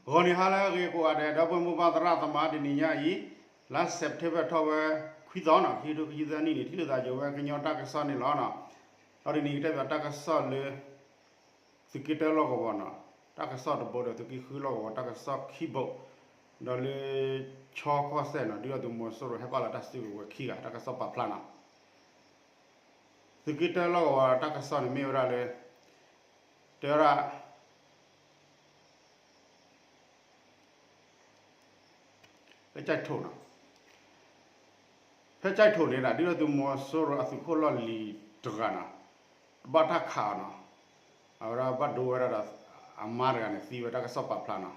ဂီၤနံၤဟါလၢအဂ့ၤကိးဂၤဒဲး ဒီပုၢ်ဝဲၢ်မိၢ်ပၢ်သရၣ်သမါ တနံၤညါအံၤ လါစဲးပထ့ဘၢၣ်ထီၣ်ဝဲခွံသီနီၤ ခံကထိခံဆံသၢနံၣ်န့ၣ် ထံၣ်လိာ်သးယိာ်ဝဲကညီတၢ်ကစီၣ်န့ၣ်လီၤနီၤ. ဒီးတနံၤကတဲဘၣ်တၢ်ကစီၣ်လၢ သုးက့တၢလီၢ်ကဝီၤနီၤ တၢ်ကစီၣ်တဘိဒီး သုးက့ဃုလီၢ်ကဝီၤတၢ်ကစီၣ်ခံဘိ ဒီးလၢ ခၠီကီၢ်စဲၣ်နီၤ ဒုၣ်ဒါသုးမီၤစိရိၤဟဲပာ်လီၤတၢ်စုကဝဲၤခံဂၤ တၢ်ကစီၣ်ပာ်ဖျါနီၤ. သုးက့တၢလီၢ်ကဝီၤတၢ်ကစီၣ်န့ၣ်မ့ၢ်ဝဲဒၣ်လၢ တဲဝဲဒၣ် ဖဲကၠဲၣ်ထိၣ်နီၤ, ဖဲကၠဲၣ်ထိၣ်န့ၣ်ဒီး ဒုၣ်ဒါသုးမီၤစိရိၤအသုးခိၣ်လီၢ်လံၤတဂၤနီၤ, ဘၣ်တၢ်ခးအီၤနီၤ, အဝဲဒၣ်ဘၣ်ဒိဝဲဒၣ်ဒီး အမါတဂၤန့ၣ်သံဝဲတၢ်ကစီၣ်ပာ်ဖျါနီၤ,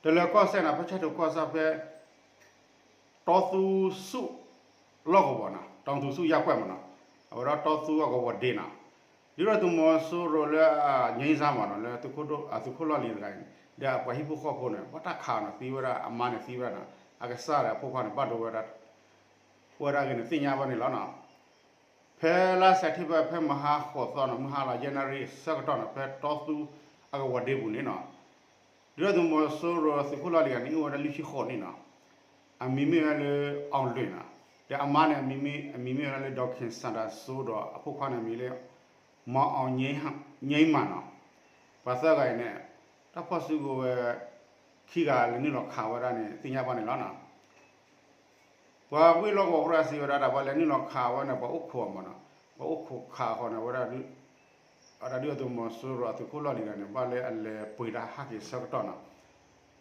တလၢၤကီၢ်စဲၣ်နီၤ ဖဲကၠဲၣ်ထိၣ်ကီၢ်ဆၣ်ဖဲ တီသူဆူၣ်လီၢ်ကဝီၤနီၤ, တီသူဆူၣ်ယၢ်ကွဲၢ်မးနီၤ, အဝဲဒၣ်တီသူအကဝီၤဒ့နီၤ, ဒုၣ်ဒါသုးမီၤစိရိၤလၢအငြိမ်းစားမးနီၤ လၢအသုးခိၣ်လီၢ်လံၤတဂၤန့ၣ် ဒီးအပှၤဟံၣ်ဖိဃီဖိန့ၣ် ဘၣ်တၢ်ခးအီၤနီၤ သံဝဲဒၣ်အမါန့ၣ်သံဝဲဒၣ်နီၤ, အကစၢ်ဒီးအဖိခွါန့ၣ် ဘၣ်ဒိဝဲဒၣ် အိၣ်ဝဲဒၣ်အဂ့ၢ်န့ၣ် သ့ၣ်ညါဘၣ်န့ၣ်လီၤနီၤ. ဖဲလါစဲးပထ့ဘၢၣ်ဖဲမဟါဃိးသီနီၤ မုၢ်ဟါလီၤ ယဲၢ်နၣ်ရံၣ်ဆၢကတီၢ်နီၤ ဖဲတီသူအကဝီၤဒ့ပူၤန့ၣ်နီၤ, ဒုၣ်ဒါသုးမီၤစိရိၤသုးခိၣ်လီၢ်လံၤတဂၤန့ၣ် အိၣ်ဝဲဒၣ်လွံၢ်ဆံဃိးနံၣ်နီၤ, အမံၤမ့ၢ်ဝဲလၢ အီၣ်လွံၣ်နီၤ, ဒီးအမါန့ၣ် အမံၤမ့ၢ်ဝဲဒၣ်လၢ ဒီးက့ၤစၣ်ဒၣ်စိ ဒီးအဖိခွါန့ၣ်အမံၤလၢ မၤအီၤ ငြိမ်းမးနီၤ, ပှၤသၢဂၤအံၤန့ၣ် တၢ်ဖီၣ်စုကဝဲၤ ခံဂၤလဲၤနုာ်လီၤခးဝဲဒၣ်န့ၣ် သ့ၣ်ညါဘၣ်န့ၣ်လီၤနီၤ. ပှၤဝ့ၢ်လီၢ်ကဝီၤဖိတဂၤစံးဝဲဒၣ် ပှၤလဲၤနုာ်လီၤခးဝဲန့ၣ် ပှၤအိၣ်ခိးအီၤမးနီၤ, ပှၤအိၣ်ခိးခးဃီန့ၣ် အဝဲဒၣ် အဝဲဒၣ်ဒုၣ်ဒါသုးမီၤစိရိၤအသုးခိၣ်လီၢ်လံၤတဂၤန့ၣ် ဘၣ်လၢအလဲၤပှ့ၤတၢ်ဟးက့ၤဆၢကတီၢ်နီၤ,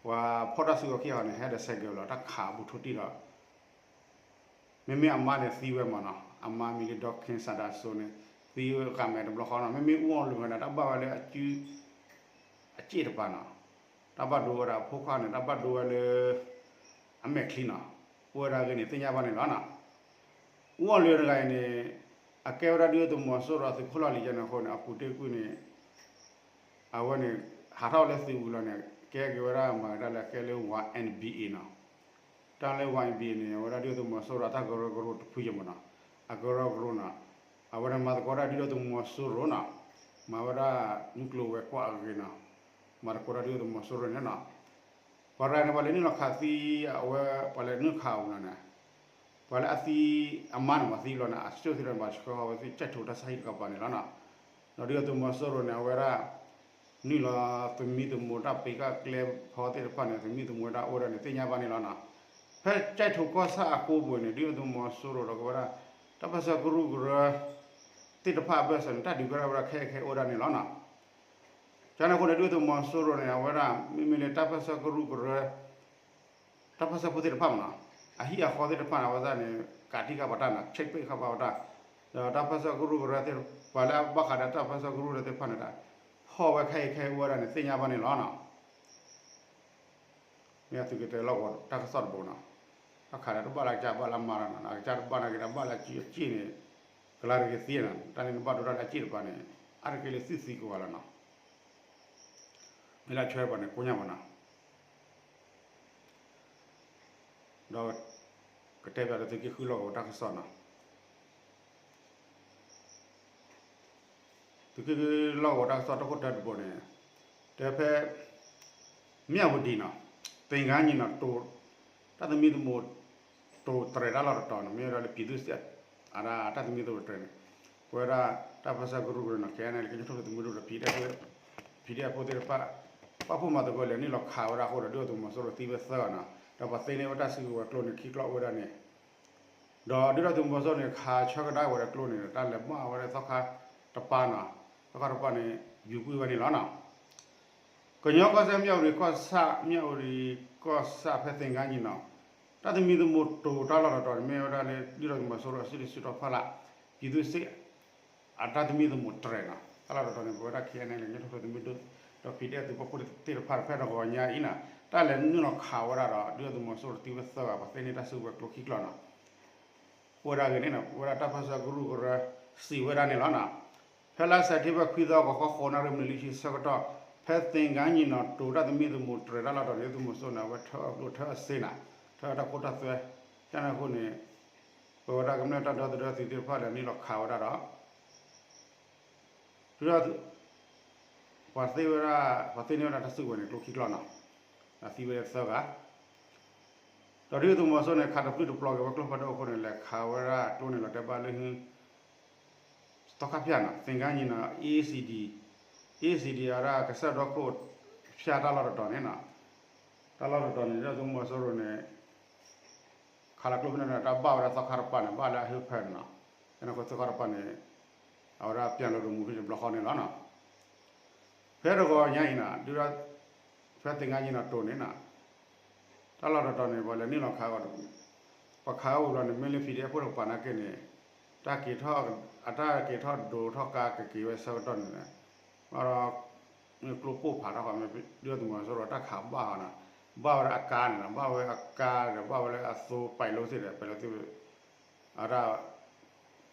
ပှၤဖီၣ်တၢ်စုကဝဲၤခံဂၤန့ၣ် ဟဲဒီးစဲးကဲၤလီၤ တၢ်ခးအဘူးထူတံၢ်ဒီး မ့မ့ၢ်အမါန့ၣ်သံဝဲမးနီၤ, အမါမံၤလၢ ဒီးက့ၤစၣ်ဒၣ်စိ န့ၣ် သံဝဲဃာ်မဲာ်တဘျီဃီနီၤ, မ့မ့ၢ်အူအီၣ်လွံၢ်ဝဲန့ၣ် တၢ်ဘၣ်ဝဲလၢအစု အစ့ၣ်တပၤနီၤ, တၢ်ဘၣ်ဒိဝဲဒၣ်အဖိခွါန့ၣ် တၢ်ဘၣ်ဒိဝဲလၢ အမဲာ်ချံနီၤ, အိၣ်ဝဲဒၣ်အဂ့ၢ်န့ၣ် သ့ၣ်ညါဘၣ်န့ၣ်လီၤနီၤ. အူအီၣ်လွံၢ်တဂၤအံၤန့ၣ် အကဲဝဲဒၣ်ဒုၣ်ဒါသုးမီၤစိရိၤအသုးခိၣ်လီၢ်လံၤယဲန့ၣ်အဃိန့ၣ် အပူၤတ့ၢ်ကွံာ်န့ၣ် အဝဲန့ၣ် ဟးထီၣ်လၢသုးဝံၤလီၤန့ၣ် ကဲက့ၤဝဲဒၣ်မၤကဒါလၢအကဲလၢ Y N B A နီၤ, တၢ်လၢ Y N B A န့ၣ် အဝဲဒၣ်ဒုၣ်ဒါသုးမီၤစိရိၤအတၢ်ကရၢကရိတဖုယဲမးနီၤ, အကရၢကရိနီၤ, အဝဲန့ၣ်မၤသကိးဒၣ်ဒုၣ်ဒါသုးမီၤစိရိၤနီၤ, မၤဝဲဒၣ်မုၢ်ကျိၤဝဲၤကွာ်အဂ့ၢ်နီၤ, မၤသကိးဒၣ်ဒုၣ်ဒါသုးမီၤစိရိၤန့ၣ်နီၤ, ပှၤတဂၤန့ၣ် ပှၤလဲၤနုာ်လီၤခးသံ အဝဲ ပှၤလဲၤနုာ်ခးအီၤလီၤန့ၣ် ပှၤလၢအသံအမါန့ၣ် မၤသံလီၤန့ၣ် အစိၣ်သ့ၣ်တဖၣ်န့ၣ် ဘၣ်ဆှၢဃီၤဝဲသ့ၣ် ကၠဲၣ်ထိၣ်တၢ်ဆါဟံၣ်တကပၤန့ၣ်လီၤနီၤ. ဒီးဒုၣ်ဒါသုးမီၤစိရိၤန့ၣ် အဝဲဒၣ် နုာ်လီၤသမံသမိးတၢ်ပ့ၤကၣ်ကျဲဖီသ့ၣ်တဖၣ်န့ၣ် သမံသမိးတၢ်အိၣ်ဝဲဒၣ်န့ၣ် သ့ၣ်ညါဘၣ်န့ၣ်လီၤနီၤ. ဖဲကၠဲၣ်ထိၣ်ကီၢ်ဆၣ်အကိပူၤန့ၣ် ဒုၣ်ဒါသုးမီၤစိရိၤဒီးကဝဲဒၣ် တၢ်ပၢၢ်ဆၢကရူၢ်ကရၢ သ့ၣ်တဖၣ်အဘၢၣ်စၢၤန့ၣ် တၢ်ဒုးကဲထီၣ်ဝဲဒၣ်ခဲအံၤခဲအံၤအိၣ်ဝဲဒၣ်န့ၣ်လီၤနီၤ. ကန့ၣ်အဃိန့ၣ် ဒုၣ်ဒါသုးမီၤစိရိၤန့ၣ် အဝဲဒၣ် မ့မ့ၢ်လၢတၢ်ပၢၢ်ဆၢကရူၢ်ကရၢ တၢ်ပၢၢ်ဆၢဖိသ့ၣ်တဖၣ်မးနီၤ, အဟံၣ်အဃီသ့ၣ်တဖၣ်န့ၣ် အဝဲသ့ၣ်န့ၣ် ကးတံၢ်ဃာ်ပာ်တၢ်နီၤ, ဆိၣ်ပ့ၣ်ဃာ်ပာ်ဝဲဒၣ်, ဒီးတၢ်ပၢၢ်ဆၢကရူၢ်ကရၢသ့ၣ် ပှၤလၢအဘၣ်ဃးဒီးတၢ်ပၢၢ်ဆၢကရူၢ်ကရၢသ့ၣ်တဖၣ်န့ၣ်ဒီး ဖီၣ်ဝဲခဲအံၤခဲအံၤအိၣ်ဝဲဒၣ်န့ၣ် သ့ၣ်ညါဘၣ်န့ၣ်လီၤနီၤ. မ့ၢ်သုးက့တၢလီၢ်ကဝီၤတၢ်ကစီၣ်တဘိနီၤ, တၢ်ခးဒီးတဘၣ်လၢကစၢ်ဘၣ်လၢမါလီၤနီၤ, အကစၢ်တဘၣ်နာ်က့ၤဒီးဘၣ်လၢအစုအစ့ၣ်န့ၣ်, ကလၤတဂ့ၤသ့နီၤ, တၢ်န့ၣ်နဘၣ်ဒိတၢ်လၢအစ့ၣ်တပၤန့ၣ် အါတက့ၢ်လၢသုသံကိးဂၤလီၤနီၤ. မ့ၢ်လၢအဆၢပှၤန့ၣ် ကိညၢ်မးနီၤ, ဒီး ကတဲဘၣ်လၢသုးက့ဃုလီၢ်ကဝီၤတၢ်ကစီၣ်နီၤ. သုးက့ဃုလီၢ်ကဝီၤတၢ်ကစီၣ်တၢ်ခိၣ်တၢတဘိန့ၣ်, တဲဖဲ မၠၣ်ဝတံၤနီၤ, သင်္ဃန်းညီနောင် တိၤ တၢ်သမံသမိး တိၤတြဲၤတၢ်လီၢ်တတီၤန့ၣ် မ့ၢ်ဝဲဒၣ်လၢ ပြည်သူ့စစ် အတၢ်သမံသမိးတြဲၤန့ၣ်, ပဝဲဒၣ်တၢ်ပၢၢ်ဆၢကရူၢ်ကရၢနီၤ ခဲအံၤန့ၣ် ကညီထူၣ်ဖျဲးသုးမုၢ်ဒိၣ်ဒီး PDF ဖိသ့ၣ်တဖၣ် ပာ်ဖှိၣ်မၤသကိးလဲၤနုာ်လီၤခးဝဲဒၣ်အဃိဒီး ဒုၣ်ဒါသုးမီၤစိရိၤသံဝဲသၢဂၤနီၤ, ဒီးပှၤသ့န့ၢ်ဝဲတၢ်စုကဝဲၤကျိန့ၣ် ခံကျိးအိၣ်ဝဲဒၣ်န့ၣ်, ဒီးဒုၣ်ဒါသုးမီၤစိရိၤန့ၣ် ခးဆၢကဒါဝဲဒီးကျိန့ၣ် တၢ်လဲၤဘၣ်ဝဲဒၣ်သီခါတပၤနီၤ, သီခါတပၤန့ၣ် ယူၤကွံာ်ဝဲန့ၣ်လီၤနီၤ. ကညီကီၢ်စဲၣ် မၠၣ်ဝတံၤကီၢ်ဆၣ်, မၠၣ်ဝတံၤကီၢ်ဆၣ်ဖဲ သင်္ဃန်းညီနောင် တၢ်သမံသမိးတိၤတၢ်လီၢ်တတီၤန့ၣ် မ့ၢ်ဝဲဒၣ်လၢ ဒုၣ်ဒါသုးမီၤစိရိၤအစုဒုၣ်စုတီၤဖီလာ် ပြည်သူ့စစ် အတၢ်သမံသမိးတြဲၤနီၤ, တၢ်လီၢ်တတီၤန့ၣ် ပဝဲဒၣ် ခဲအံၤန့ၣ် ကညီထူၣ်ဖျဲးသုးမုၢ်ဒိၣ် ဒီး PDF သုးပာ်ဖှိၣ်သ့ၣ်တဖၣ်တဖဲတဂီၤညါအံၤနီၤ, တၢ်လဲၤနုာ်လီၤခးဝဲဒၣ်ဒီး ဒုၣ်ဒါသုးမီၤစိရိၤသံဝဲသၢဂၤ ပှၤသ့န့ၢ်တၢ်စုကဝဲၤကျိခံကျိးနီၤ. အိၣ်ဝဲဒၣ်အဂ့ၢ်န့ၣ်နီၤ, ပဝဲဒၣ်တၢ်ပၢၢ်ဆၢကရူၢ်ကရၢစံးဝဲဒၣ်န့ၣ်လီၤနီၤ. ဖဲလါစဲးပထ့ဘၢၣ်ခွံသီ ဂီၤခီဃိးနၣ်ရံၣ်မံးနံးလွံၢ်ဆံဆၢကတီၢ် ဖဲ သင်္ဃန်းညီနောင် တိၤတၢ်သမံသမိးတြဲၤတၢ်လီၢ်တတီၤန့ၣ် ဒုၣ်ဒါသုးမီၤစိရိၤန့ၣ် အဝဲထၢအကျိၣ်ထၢအစ့နီၤ, ထၢတၢ်ခိၣ်တၢ်သွဲ, ကန့ၣ်အဃိန့ၣ် ပဝဲဒၣ်ကမျၢၢ်တၢ်ဒီသဒၢသုးသ့ၣ်တဖၣ်ဒီးနုာ်လီၤခးဝဲဒၣ်ဒီး ဒုၣ်ဒါသုး ပှၤသ့ဝဲဒၣ် ပှၤသ့န့ၢ်ဝဲဒၣ်တၢ်စုကဝဲၤန့ၣ် ကျိခံကျိးနီၤ. အသံဝဲသၢဂၤ, ဒီးဒုၣ်ဒါသုးမီၤစိရိၤန့ၣ် ခးတပျုၢ်တပျီၤက့ၤဝဲကျိဖးဒိၣ်အဃိန့ၣ် လဲၤခးဝဲဒၣ်ကျိန့ၣ်လီၤ တဲဘၣ်လၢ သီခါဖၠၣ်နီၤ သင်္ဃန်းညီနောင် A C D, A C D အဝဲဒၣ်ကစၢၢ်ဒီခိၣ်ဖၠၣ်တၢ်လီၢ်တတီၤန့ၣ်နီၤ, တၢ်လီၢ်တတီၤန့ၣ် ဒုၣ်ဒါသုးမီၤစိရိၤန့ၣ် ခးလီၤကျိဖဲန့ၣ် တၢ်ဘၣ်ဝဲဒၣ်သီခါတပၤန့ၣ် ဘၣ်လၢအဟၢဖၢန့ၣ်နီၤ, န့ၣ်အဃိသီခါတပၤန့ၣ် အဝဲဒၣ်ပျၢ်လိာ်တမူဖဲတဘျီဃီန့ၣ်လီၤနီၤ. ဖဲတဂီၤညါအံၤနီၤ ဒုၣ်ဒါ ဖဲသင်္ဃန်းညီနောင်တိၤန့ၣ်နီၤ တၢ်လီၢ်တတီၤန့ၣ် ပှၤလဲၤနုာ်လီၤခးအီၤ, ပှၤခးဝဲဝံၤလီၤန့ၣ် မ့ၢ်လၢ P D F ဖိတကပၤနာ်က့န့ၣ် တၢ်က့ၤထီၣ် အတၢ်က့ၤထီၣ်ဒိးထီၣ်ကါကက့ၤဝဲဆၢကတီၢ်န့ၣ် ဘၣ်ဒီး ကျိပိၢ်ဖးထီၣ်ဃီ ဒုၣ်ဒါသုးမီၤစိရိၤတၢ်ခးဘၣ်အီၤနီၤ, ဘၣ်ဝဲဒၣ်အကါန့ၣ်နီၤ, ဘၣ်ဝဲအကါဒီး ဘၣ်ဝဲလၢအသိးပဲၤလိသ့ၣ်ဒီး ပဲၤလိသ့ၣ် အတၢ်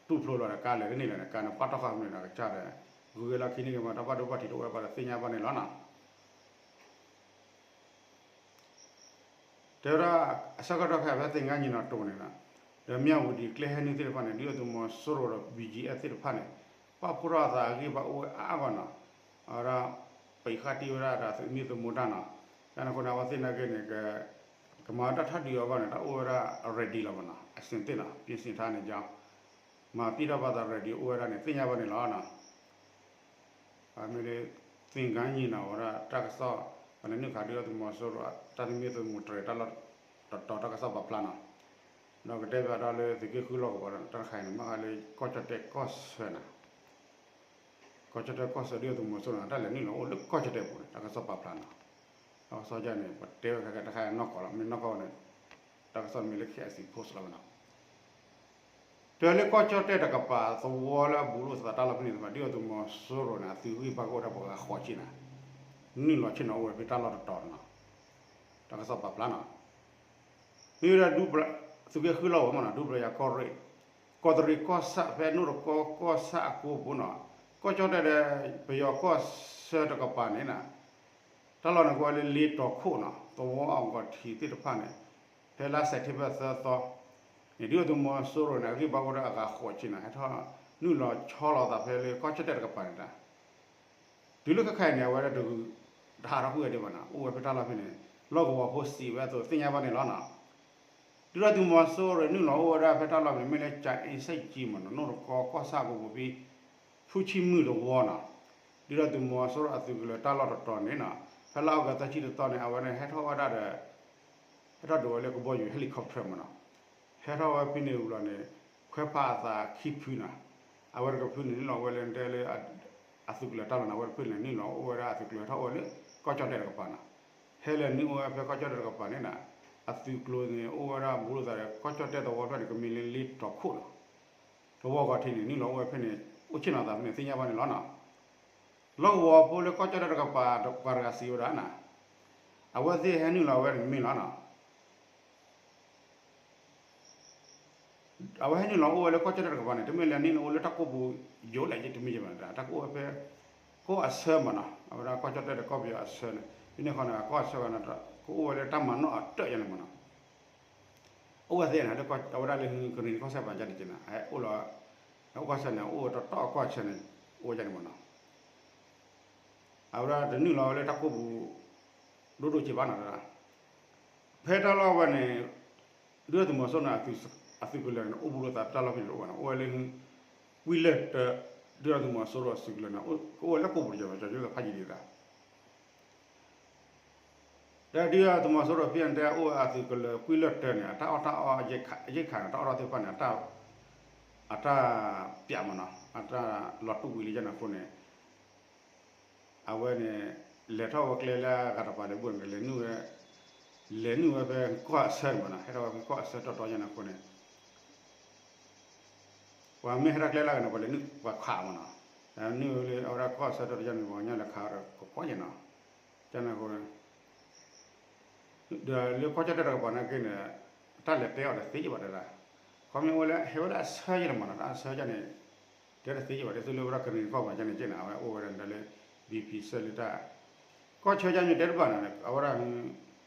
တူၢ်ဖျိလီၤဒီးကါလဲၤတန့ၢ်လၢၤန့ၣ် ကါန့ၣ်ပာ်တီၢ်ဃာ်မနုၤန့ၣ် ကစၢ်ဒီး ဂုၤဂ့ၤလီၢ်ခံန့ၢ်က့ၤမး တၢ်ဘၣ်ဒိဘၣ်ထံးတအိၣ်ဝဲဘၣ်ဒီးသ့ၣ်ညါဘၣ်န့ၣ်လီၤနီၤ. တဲဝဲဒၣ် အဆၢကတီၢ်ခဲအံၤဖဲသင်္ဃန်းညီနောင်တိၤန့ၣ်နီၤ, ဒီးမၠၣ်ဝတံၤကျဲဟဲနုာ်သ့ၣ်တဖၣ်န့ၣ် ဒုၣ်ဒါသုးမီၤစိရိၤဒီး B G F သ့ၣ်တဖၣ်န့ၣ် ပာ်ဖှိၣ်ထီၣ်အသးအဂံၢ်ဘၣ်အိၣ်ဝဲအါအါဂီၢ်နီၤ, အဝဲဒၣ် ပံးဃာ်တံၢ်ဝဲဒၣ်ဒီးသုးမုၢ်သမူတၢ်နီၤ, တၢ်န့ၣ်အဃိန့ၣ် အဝဲသ့ၣ်နာ်က့န့ၣ် ကမၤတၢ်ထီၣ်ဒုးအဂီၢ်န့ၣ် တၢ်အိၣ်ဝဲဒၣ် ready လီၤမးနီၤ, အဆင်သင့်နီၤ, ပြင်ဆင်ထားန့ၣ် မၤပျံၢ်ထီၣ်ဘၣ်သး ready အိၣ်ဝဲဒၣ်န့ၣ် သ့ၣ်ညါဘၣ်န့ၣ်လီၤနီၤ. အမ့ၢ်လၢ သင်္ဃန်းညီနောင် အဝဲဒၣ်တၢ်ကစီၣ် ပှၤလဲၤနုာ်ခးဒုၣ်ဒါသုးမီၤစိရိၤ တၢ်သမံသမိးတြဲၤတၢ်လီၢ်တတီၤတၢ်ကစီၣ်ပာ်ဖျါနီၤ, ဒီးကတဲဘၣ်ဒီးလၢသုးက့ဃုလီၢ်ကဝီၤဒီး တၢ်တခါအံၤန့ၣ် မ့ၢ်လၢကီၢ်ကၠီၣ်တဲၣ်ကီၢ်ဆၢနီၤ, ကီၢ်ကၠီၣ်တဲၣ်ကီၢ်ဆၢဒုၣ်ဒါသုးမီၤစိရိၤန့ၣ် တၢ်လဲၤနုာ်လီၤအိၣ်လၢကီၢ်ကၠီၣ်တဲၣ်ပူၤန့ၣ် တၢ်ကစီၣ်ပာ်ဖျါနီၤ, တၢ်ကစီၣ်န့ၣ် ပတဲဝဲခဲကဲတခါအံၤနီၢ်ကီၢ်လီၤ မ့ၢ်နီၢ်ကီၢ်န့ၣ် တၢ်ကစီၣ်မ့ၢ်လၢ K I C Post လီၤမးနီၤ. တဲလၢကီၢ်ကၠီၣ်တဲၣ်တကပၤသဝီလၢအဘူးလိာ်သးတၢ်လီၢ်ဖဲန့ၣ်တဖၣ် ဒုၣ်ဒါသုးမီၤစိရိၤန့ၣ် အသုးဂံၢ်ဘါကအိၣ်ဒၣ်ပှၤဂၤဃိးဆံနီၤ, နုာ်လီၤဆ့ၣ်နီၤအိၣ်ဝဲဖဲတၢ်လီၢ်တတီၤနီၤ, တၢ်ကစီၣ်ပာ်ဖျါနီၤ. မ့ၢ်ဝဲဒၣ် သုးက့ဃုလီၢ်ကဝီၤမးနီၤ ဒူပျီယၤကီၢ်ရ့ၣ် ကီးတရံးကီၢ်ဆၣ်ဖဲနိၣ်တကီကီၢ်ဆၣ်အကိပူၤနီၤ, ကီၢ်ကၠီၣ်တဲၣ်ဒီး ပယီၤကီၢ်ဆၢတကပၤန့ၣ်နီၤ တၢ်လီၢ်န့ၣ်ကဝဲလၢလ့တီၤခိၣ်နီၤ သဝီအဂီၤထံးသ့ၣ်တဖၣ်န့ၣ် ဖဲလါစဲးပထ့ဘၢၣ်သၢသီန့ၣ် ဒုၣ်ဒါသုးမီၤစိရိၤန့ၣ် အဂံၢ်ဘါအိၣ်ဝဲဒၣ်အဂၤဃိးဆံနီၤ ဟဲထီၣ်နုာ်လီၤဆီလီၤသးဖဲလၢကီၢ်ကၠီၣ်တဲၣ်တကပၤန့ၣ်တၢ် တုၤလၢခဲခါအံၤန့ၣ် အဝဲဒၣ်တဂုၤ တဟးထီၣ်ကွံာ်ဝဲဒံးဘၣ်နီၤ အိၣ်ဝဲဖဲတၢ်လီၢ်ဖဲန့ၣ် လီၢ်ကဝီၤဖိစံးဝဲအသိးသ့ၣ်ညါဘၣ်န့ၣ်လီၤနီၤ. ဒုၣ်ဒါသုးမီၤစိရိၤနုာ်လီၤအိၣ်ဝဲဒၣ်ဖဲတၢ်လီၢ်ဖဲန့ၣ် မ့ၢ်လၢ ကၠၤအ့စဲးကၠံမးနီၤ နိၣ်တကီကီၢ်ဆၣ်အကိပူၤဖဲ ဖူဆံမုၢ်တဝီနီၤ, ဒုၣ်ဒါသုးမီၤစိရိၤအသုးကလၢၤတၢ်လီၢ်တတီၤန့ၣ်နီၤ ဖဲလါအီကူးသၢဆံတသီန့ၣ် အဝဲန့ၣ်ဟဲထီၣ်ဝဲဒၣ်ဒီး ဟဲထီၣ်ဒိးဝဲလၢကဘီယူၤ helicopter မးနီၤ, ဟဲထီၣ်ဝဲဖဲန့ၣ်ဝံၤလီၤန့ၣ် ခွဲးဖးအသးခံဖုနီၤ, အဝဲတကဖုန့ၣ် နုာ်လီၤအိၣ်ဝဲလၢတဲလၢ အသုးကလၢၤတၢ်လီၢ်န့ၣ် အဝဲတဖုန့ၣ် နုာ်လီၤအိၣ်ဝဲဒၣ်အသုးကလၢၤဟဲထီၣ်အိၣ်ဝဲလၢ ကီၢ်ကၠီၣ်တဲၣ်တကပၤနီၤ, ဟဲလဲၤနုာ်အိၣ်ဝဲဖဲကီၢ်ကၠီၣ်တဲၣ်တကပၤန့ၣ်နီၤ, အသုးကျိၤန့ၣ် အိၣ်ဝဲဒၣ်ဘူးလိာ်သးဒီး ကီၢ်ကၠီၣ်တဲၣ်သဝီဖျၢၣ်န့ၣ် ကမ့ၢ်လၢလ့တီၤခိၣ်နီၤ သဝီဂီၤထံးန့ၣ် နုာ်လီၤအိၣ်ဝဲဖဲန့ၣ် အိၣ်ဆ့ၣ်နီၤသးဖဲန့ၣ်သ့ၣ်ညါဘၣ်န့ၣ်လီၤနီၤ. လီၢ်ကဝီၤဖိလၢကီၢ်ကၠီၣ်တဲၣ်တကပၤ ပှၤတဂၤစံးဝဲဒၣ်နီၤ, အဝဲသ့ၣ်ဟဲနုာ်လီၤဝဲန့ၣ်မ့ၢ်လီၤနီၤ. အဝဲဟဲနုာ်လီၤအိၣ်ဝဲလၢကီၢ်ကၠီၣ်တဲၣ်တကပၤန့ၣ် တမ့ၢ်လၢနုာ်လီၤအိၣ်လၢတၢ်ကိၢ်ပူၤယိာ်လဲၣ် တမ့ၢ်ယဘၣ်န့ၣ် တၢ်ကအိၣ်ဝဲဖဲ ကီၢ်အဆၢမးနီၤ အဝဲဒၣ်ကီၢ်ကၠီၣ်တဲၣ်ဒီးကီၢ်ပယီၤအဆၢန့ၣ် ဖဲန့ၣ်ဃီန့ၣ် ကီၢ်အဆၢဂၤန့ၣ် ကအိၣ်ဝဲလၢတၢ်မၤနီၣ်အတၢၢ်ယါန့ၣ်မးနီၤ အိၣ်ဝဲသ့ၣ်န့ၣ် လၢအဝဲဒၣ်လၢကရံၣ်နံၤကီၢ်စဲၣ်ပာ်ကၠၢ်တက့ၢ်န့ၣ် ဟဲအိၣ်လီၤ အိၣ်ကီၢ်ဆၢန့ၣ် အိၣ်ဝဲတတီၢ်ကီၢ်ဆၢန့ၣ် အိၣ်ဝဲဒၣ်န့ၣ်မးနီၤ အဝဲဒၣ်တနုာ်လီၤဝဲလၢတၢ်ကိၢ်ပူၤ ဒိၣ်ဒိၣ်က့ဘၣ်နီၤ ဖဲတၢ်လီၢ်ဝဲန့ၣ် ဒုၣ်ဒါသုးမီၤစိရိၤန့ၣ် အသုးကလၢၤန့ၣ် အိၣ်ဘူးလိာ်သးတၢ်လီၢ်ဖဲန့ၣ်တအိၣ်ဘၣ်နီၤ အိၣ်ဝဲလၢ ကွံလၢၢ်တၢ ဒုၣ်ဒါသုးမီၤစိရိၤအသုးကလၢၤန့ၣ် ကအိၣ်ဝဲလၢကိၢ်ပူၤတယီၤ ကၠီၤကၠိသးဖးယံာ်ဒံးသး ဒီးဒုၣ်ဒါသုးမီၤစိရိၤဖဲန့ၣ်တဲအိၣ်ဝဲအသုးကလၢၤကွံလၢၢ်တၢန့ၣ် အတၢ်အီၣ်တၢ်အီအရိက္ခာန့ၣ် တၢ်အီၣ်တၢ်သ့ၣ်တဖၣ်န့ၣ် အတၢ်ပျးမးနီၤ အတၢ်လီၤတူာ်ဝံၤလံယါန့ၣ်အဃိန့ၣ် အဝဲန့ၣ် လဲၤထီၣ်ဝဲကျဲလၢအဂၤတပၤလၢဘိၣ်န့ၣ် လဲၤနုာ်ဝဲ လဲၤနုာ်ဝဲဖဲကီၢ်အဆၢန့ၣ်မးနီၤ ဟဲထီၣ်ဝဲဖဲကီၢ်အဆၢတီတီယါန့ၣ်အဃိန့ၣ် ပှၤမ့ၢ်ဟဲထီၣ်ကျဲလၢအဂၤန့ၣ် ပှၤလဲၤနုာ်ပှၤခးမးနီၤ နုာ်ဝဲလၢအဝဲဒၣ်ကီၢ်အဆၢတီတီယါန့ၣ် ပှၤကညီလဲၤခးဒီးကကွၢ်ယါနီၤ ကန့ၣ်အဃိ ဒီးလၢကီၢ်ကၠီၣ်တဲၣ်တကပၤနာ်က့န့ၣ် တၢ်လဲၤတဲအီၤတသ့ယဘၣ်တဲဒၣ် ခီမ့ၢ်အိၣ်လၢဟဲဝဲလၢအဆၢယါန့ၣ်မးနီၤ တၢ်အဆၢယါန့ၣ် တဲတသ့ယဘၣ် ဒ်သိးလၢဝဲဒၣ်ကရံၣ်နံၤကီၢ်ပာ်ကၠၢ်န့ၣ်က့န့ၣ် အဝဲအိၣ်ဝဲဒၣ်လၢ ဘံၣ်ဖံးစၢၣ်လၢတၢ် ကီၢ်ဆၢယါမ့ၢ်တဲတဘၣ်န့ၣ် အဝဲဒၣ်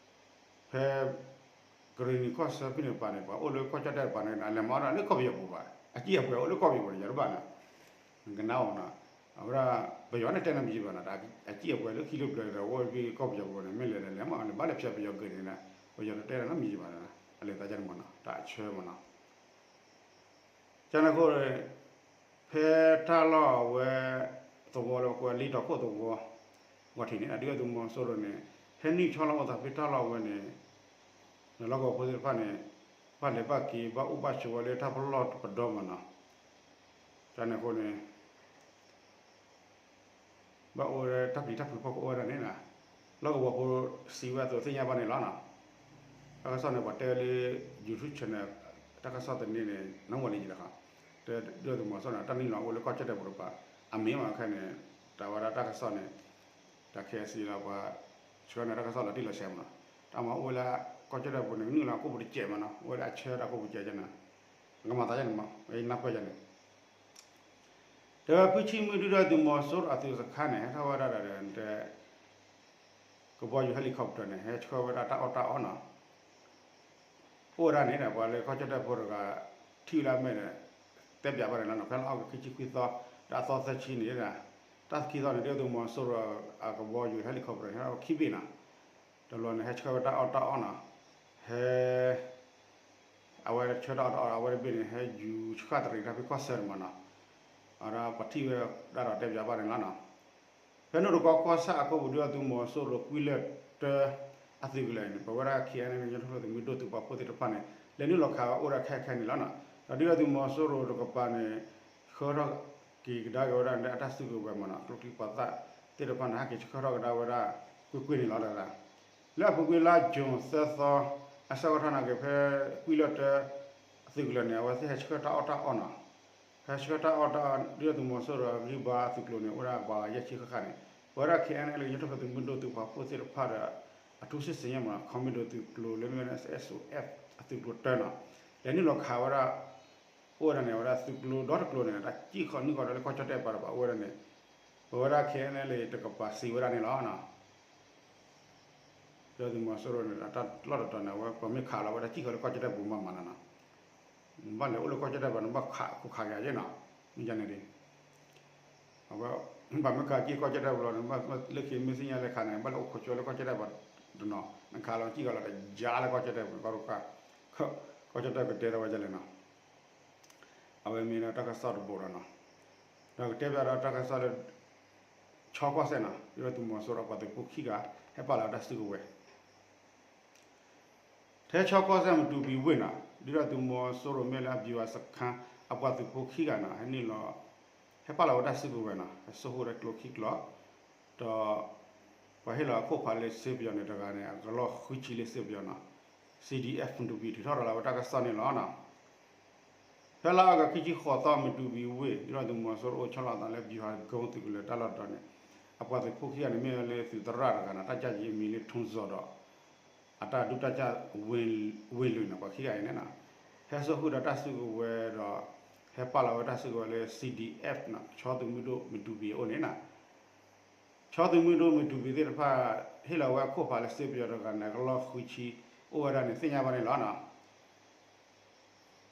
ဖဲ ကရံၣ်နံၤကီၢ်ဆၢဖဲန့ၣ်တကပၤန့ၣ် ပှၤအိၣ်လၢကီၢ်ကၠီၣ်တဲၣ်တကပၤန့ၣ် အလဲၤမၤအီၣ်ဒၣ်လၢကီၢ်ပယီၤပူၤဘၣ် အစံၣ်အပှဲၤအိၣ်လၢကီၢ်ပယီၤပူၤန့ၣ် ယတဘၣ်န့ၣ် ကနၣ်အီၤနီၤ အဝဲဒၣ် ပယီၤန့ၣ်တဲနၢ်မံၤဘၣ်နီၤ အစံၣ်အပှဲၤလၢခံလၢပျၢၤဒီး အိၣ်ဖဲကီၢ်ပယီၤပူၤန့ၣ် မ့ၢ်လဲၤဒီးလဲၤမးန့ၣ် ဘၣ်လဲၤဖျဲးပယီၤဂ့ၢ်န့ၣ် ပယီၤတတဲတၢ်နီတမံၤဘၣ်, အလဲၤသးဒ်န့ၣ်မ့ၢ်နီၤ တၢ်အဆၢမ့ၢ်နီၤ. ကန့ၣ်အဃိ ဖဲတၢ်လီၢ်အဝဲသဝီလၢပကိးလ့တီခိၣ်သဝီ ဂီၢ်ထံးန့ၣ် ဒုၣ်ဒါသုးမီၤစိရိၤန့ၣ် ဟဲနုာ်ဆီလီၤအိၣ်သးဖဲတၢ်လီၢ်အဝဲန့ၣ် လီၢ်ကဝီၤဖိသ့ၣ်တဖၣ်န့ၣ် ဘၣ်လဲၤဘၣ်က့ၤ ဘၣ်အိၣ်ဘၣ်ဆိးဝဲလၢတၢ်ပလီၢ်တပဒီမ့ၢ်နီၤ. ကန့ၣ်အဃိန့ၣ် ဘၣ်အိၣ်ဝဲတၢ်ပျံၤတၢ်ဖုးဖီၣ်ကအိၣ်ဝဲဒၣ်န့ၣ်နီၤ, လီၢ်ကဝီၤဖိစံးဝဲအသိးသ့ၣ်ညါဘၣ်န့ၣ်လီၤနီၤ. တၢ်ကစီၣ်န့ၣ် ပှၤတဲဝဲလၢ YouTube channel တၢ်ကစီၣ်တနံၤန့ၣ် နဝဲလံယံၤတခါ တဲဒုၣ်ဒါသုးမီၤစိရိၤန့ၣ် တၢ်နုာ်လီၤအိၣ်လၢကီၢ်ကၠီၣ်တဲၣ်ပူၤတပၤ အမ့ၢ်မ့ၢ်ခဲန့ၣ် တၢ်ဝဲဒၣ်တၢ်ကစီၣ်န့ၣ် တၢ်ခဲစံးလီၤပှၤ ဆှၢန့ၣ်တၢ်ကစီၣ်လီၤတံၢ်လီၤဆဲးမ့ၢ်နီၤ, တၢ်မၤအိၣ်ဝဲလၢကီၢ်ကၠီၣ်တဲၣ်ပူၤန့ၣ် နုာ်လီၤကိၣ်ပူၤတစဲးမ့ၢ်နီၤ, အိၣ်ဝဲလၢအဆၢတၢ်ကိၣ်ပူၤစဲးန့ၣ် ကမၤသးယဲန့ၣ်မ့ၢ် နၢ်ပၢၢ်ယဲန့ၣ် တဲဝဲဖုဆံမုၢ်ဒုၣ်ဒါသုးမီၤစိရိၤအသုးစခါန့ၣ် ဟဲထီၣ်ဝဲဒၣ်ဒီး ကဘီယူၤ helicopter န့ၣ် ဟဲဆှၢဝဲဒၣ်တၢ်အီၣ်တၢ်အီနီၤ, အိၣ်ဝဲဒၣ်န့ၣ်ဒီး ပှၤလၢကီၢ်ကၠီၣ်တဲၣ်ဖိတဂၤ ထံၣ်ဝဲဒၣ်မ့ၢ်န့ၣ် တဲပၠးဘၣ်န့ၣ်လီၤနီၤ, ဖဲလါအီကူးခံဆံခွံသီ ဒီးအသီသၢဆံန့ၣ် တၢ်ခံသီန့ၣ် ဒုၣ်ဒါသုးမီၤစိရိၤအကဘီယူၤ helicopter န့ၣ် ဟဲထီၣ်ခံဘ့ၣ်နီၤ, တဘျီန့ၣ် ဟဲဆှၢဝဲတၢ်အီၣ်တၢ်အီနီၤ, ဟဲ အဝဲဆှၢတၢ်အီၣ်တၢ်အီ အဝဲတဘ့ၣ်န့ၣ် ဟဲယူၤဆှၣ်တရံးတၢ်ဖဲကီၢ်ဆၢန့ၣ်မ့ၢ်နီၤ, ဒီးပှၤထံၣ်ဝဲဒၣ်ဒီးတဲပၠးဘၣ်န့ၣ်လီၤနီၤ. ဖဲနိၣ်တကီကီၢ်ဆၣ်အကိပူၤ ဒုၣ်ဒါသုးမီၤစိရိၤကွံာ်လၢၢ်တၢ အသုးကလၢၤန့ၣ် ပဝဲဒၣ် KNLA ကညီဒီကလုာ်သုးမုၢ်ဒိၣ်သုးပာ်ဖှိၣ်သ့ၣ်တဖၣ်န့ၣ် လဲၤနုာ်လီၤခးဝဲအိၣ်ဒၣ်ခဲခဲန့ၣ်လီၤနီၤ, ဒီးဒုၣ်ဒါသုးမီၤစိရိၤတကပၤန့ၣ် ဆှၢထီၣ်က့ၤကဒါက့ၤဝဲဒၣ်လၢအတၢ်စုကဝဲၤမ့ၢ်နီၤ, ကျိချံပှၤသၣ်သ့ၣ်တဖၣ်န့ၣ် ဟဲက့ၤဆှၢထီၣ်ကဒါဝဲဒၣ် ကွ့ၢ်ကွ့ၢ်န့ၣ်လီၤ. လၢအပူၤကွံာ်လါ June သၢသီ အဆၢကတီၢ်နာ်က့ၤ ဖဲကွံာ်လၢၢ်တၢ အသုးကလၢၤန့ၣ် အဝဲသ့ၣ်ဟဲဆှၢတၢ်အီၣ်တၢ်အီနီၤ, ဟဲဆှၢတၢ်အီၣ်တၢ်အီ ဒုၣ်ဒါသုးမီၤစိရိၤအဂံၢ်ဘါအသုးကျိၤန့ၣ် အိၣ်ဒၣ်ပှၤယဲၢ်ဆံဃၣ်ဃၣ်န့ၣ် ပဝဲဒၣ် KNLA ကညီဒီကလုာ်သုးမုၢ်ဒိၣ်သုးပာ်ဖှိၣ်သ့ၣ်တဖၣ်ဒီး အထူးစစ်ဆင်ရေးမ့ၢ်နီၤ, ခီမ့ၢ်ဒိၣ်သုးကျိၤလၢမ့ၢ်ဝဲဒၣ် SSOF အသုးကျိၤတၢနီၤ, လဲၤနုာ်လီၤခးဝဲဒၣ် အိၣ်ဝဲဒၣ်န့ၣ် အဝဲဒၣ်သုးကျိၤဒီတကျိၤန့ၣ် တၢ်စံၣ်ဃီနုာ်ဃီဒီးလၢကီၢ်ကၠီၣ်တဲၣ်ပၤတပၤ အိၣ်ဝဲဒၣ်န့ၣ် ပဝဲဒၣ် KNLA တကပၤစံးဝဲဒၣ်န့ၣ်လီၤ. ဒုၣ်ဒါသုးမီၤစိရိၤန့ၣ် တၢ်လီၢ်တတီၤန့ၣ် အဝဲပှၤမ့ၢ်ခးလီၤဝဲဒၣ်စံၣ်ဃီလၢကီၢ်ကၠီၣ်တဲၣ်ပူၤမးမးနီၤနီၤ, ဘၣ်လဲၤအိၣ်လၢကီၢ်ကၠီၣ်တဲၣ်ပၤန့ၣ် ဘၣ်ခးခိးခးက့ၤယဲနီၤ, မ့ၢ်ယန့ၣ်ဒ် အဝဲ ဘၣ်မ့ၢ်ခးက့ၤကီၢ်ကၠီၣ်တဲၣ်ပူၤလီၤန့ၣ် ဘၣ်လၢခံမ့ၢ်သ့ၣ်ညါလၢခးန့ၣ် ဘၣ်လဲၤအိၣ်ခိးကၠီလၢကီၢ်ကၠီၣ်တဲၣ်ပၤတနီၤ, နခးလီၤစံၣ်ဃီလီၤတယါလၢကီၢ်ကၠီၣ်တဲၣ်ပူၤ ကီၢ်တခါ ကီၢ်ကၠီၣ်တဲၣ်ကတဲထီၣ်ဝဲဒ်လဲၣ်နီၤ, အဝဲမ့ၢ်ဒၣ်တၢ်ကစီၣ်တဘိဒီးနီၤ, ဒီးကတဲဘၣ်ဒီးတၢ်ကစီၣ်လၢ ဆီကီၢ်စဲၣ်နီၤ, ဒုၣ်ဒါသုးမီၤစိရိၤအပှၤသုးဖိခံဂၤ ဟဲပာ်လီၤဝဲတၢ်စုကဝဲၤ ထဲဆီကီၢ်စဲၣ်မတူပံဝ့ၢ်နီၤ, ဒုၣ်ဒါသုးမီၤစိရိၤမ့ၢ်လၢအဘံဝါစခါ အပှၤသုးဖိခံဂၤနီၤ ဟဲနုာ်လီၤ ဟဲပာ်လီၤဝဲတၢ်စုကဝဲၤနီၤ, ဟဲစိာ်ဃုာ်ဝဲဒၣ်ကျိခံကျိ, ဒီး ပှၤဟ့ၣ်လီၤအခိၣ်ဖးလၢစ့ပယီၤန့ၣ်တဂၤန့ၣ် အကလီၢ်ဃုဆံလၢစ့ပယီၤနီၤ, CDF မတူပံထုးထီၣ်ရၤလီၤဝဲတၢ်ကစီၣ်န့ၣ်လီၤနီၤ. ဖဲလါအီကူးခံဆံဃိးသီ မတူပံဝ့ၢ် ဒုၣ်ဒါသုးမီၤစိရိၤအိၣ်ဆီလီၤအသးလၢဘံဟးကီသုးကလၢၤတၢ်လီၢ်တတီၤန့ၣ် အပှၤသုးဖိခံဂၤန့ၣ် မ့ၢ်ဝဲလၢသုးသရၣ်တဂၤန့ၣ် တၢ်ကၢ်ယံၤမံၤလၢ ထုံးစီၤဒီး အတၢ်ဒုၣ်တၢ်ကၢ် ဝ့ၢ်လွံၢ်န့ၣ် ပှၤခံဂၤအံၤန့ၣ်နီၤ, ဟဲစိာ်ဃုာ်ဒီးတၢ်စုကဝဲၤဒီး ဟဲပာ်လီၤဝဲတၢ်စုကဝဲၤလၢ CDF နီၤ, ဆီသုးမုၢ်ဒိၣ်မတူပံအအိၣ်န့ၣ်နီၤ. ဆီသုးမုၢ်ဒိၣ်မတူပံသ့ၣ်တဖၣ် ဟ့ၣ်လီၤဝဲအခိၣ်ဖးလၢစ့ပယီၤတဂၤန့ၣ် အကလီၢ်ဃုဆံ အိၣ်ဝဲဒၣ်န့ၣ် သ့ၣ်ညါဘၣ်န့ၣ်လီၤနီၤ.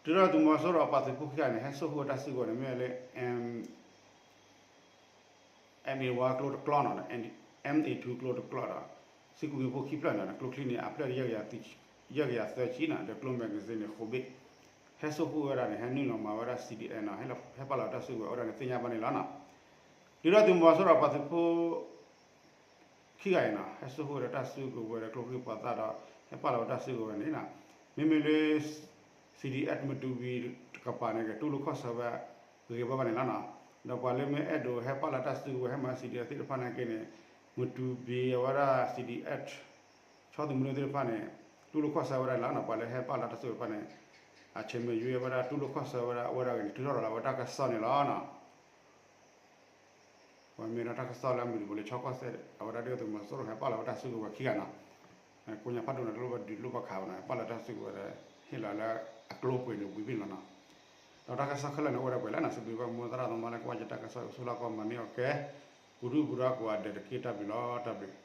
ဒုၣ်ဒါသုးမီၤစိရိၤအပှၤသုးဖိခံဂၤန့ၣ် ဟဲစိာ်ဃုာ်ဝဲတၢ်စုကဝဲၤန့ၣ် မ့ၢ်ဝဲလၢ MA one ကျိတကျိနီၤ, MA two ကျိတကျိဒီး စ့ကူမ့ၢ်ဖိခံဖျၢၣ်န့ၣ် ကျိချံန့ၣ် အဖျၢၣ် ယဲၢ်ကယၤသၢဆံနီၤ, ဒီးကျိ magazine န့ၣ် ဃိးဘ့ၣ်, ဟဲစိာ်ဃုာ်ဝဲဒၣ်န့ၣ် ဟဲနုာ်လီၤမၤဝဲဒၣ် CDF နီၤ, ဟဲပာ်လီၤဝဲတၢ်စုကဝဲၤအိၣ်ဒၣ်န့ၣ် သ့ၣ်ညါဘၣ်န့ၣ်လီၤနီၤ. ဒုၣ်ဒါသုးမီၤစိရိၤအပှၤသုးဖိ ခံဂၤအံၤနီၤ ဟဲစိာ်ဃုာ်ဒီးတၢ်စုကဝဲၤဒီးကျိချံပှၤသၣ်ဒီး ဟဲပာ်လီၤဝဲတၢ်စုကဝဲၤန့ၣ်နီၤ, မ့မ့ၢ်လၢ CDF မတူပံတကပၤန့ၣ် ကတူၢ်လိာ်ခီၣ်ဆၢဝဲ ဂ့ၤဘၣ်ဘၣ်န့ၣ်လီၤနီၤ. ဒီးပှၤလၢမ့ၢ်အဲၣ်ဒိးဟဲပာ်လီၤတၢ်စုကဝဲၤ ဟဲမၤ CDF သ့ၣ်တဖၣ်နာ်က့န့ၣ် မတူပံအဝဲဒၣ် CDF ဆီသုးမုၢ်ဒိၣ်သ့ၣ်တဖၣ်န့ၣ် တူၢ်လိာ်ခီၣ်ဆၢဝဲဒၣ်န့ၣ်လီၤနီၤ. ပှၤလၢဟဲပာ်လီၤတၢ်စုကဝဲၤတဖၣ်န့ၣ် အဆဲးမ့ၢ်ယွၤဝဲဒၣ်တူၢ်လိာ်ခီၣ်ဆၢဝဲဒၣ် အဝဲဒၣ်ဂ့ၤန့ၣ် ထုးထီၣ်ရၤလီၤဝဲတၢ်ကစီၣ်န့ၣ်လီၤနီၤ. ပမ့ၢ်ဒီးတၢ်ကစီၣ်လၢအမုၢ်တဘိလၢဆီကီၢ်စဲၣ် အဝဲဒၣ်ဒုၣ်ဒါသုးမီၤစိရိၤဟဲပာ်လီၤဝဲတၢ်စုကဝဲၤခံဂၤနီၤ, ကိးညါဖးဒိၣ်န့ၣ် တလိၣ်ဘၣ်ဒုးလိၣ်ဘၣ်ခးဘၣ်နီၤ, ပာ်လီၤတၢ်စုကဝဲၤဒီး ဟ့ၣ်လီၤလၢအကျိပှ့ၤန့ၣ်ဝံၤဘ့ၣ်လီၤနီၤ. ဒီးတၢ်ကစီၣ်ခဲလၢာ်န့ၣ် အိၣ်ဝဲဒၣ်ပှဲၤလၢနီၤ, စံးဘျုးဘၣ်မိၢ်သရၣ်သမါလၢကကွၢ်ယတၢ်ကစီၣ် ကဆိၣ်လၢကီၢ်မၤန့ၢ်အီၤကဲ ပူၤဒုၣ်ပူၤဒါကိးဂၤဒဲးတက့ၢ်. တၢ်ဘျုးလီၤ, တၢ်ဘျုး.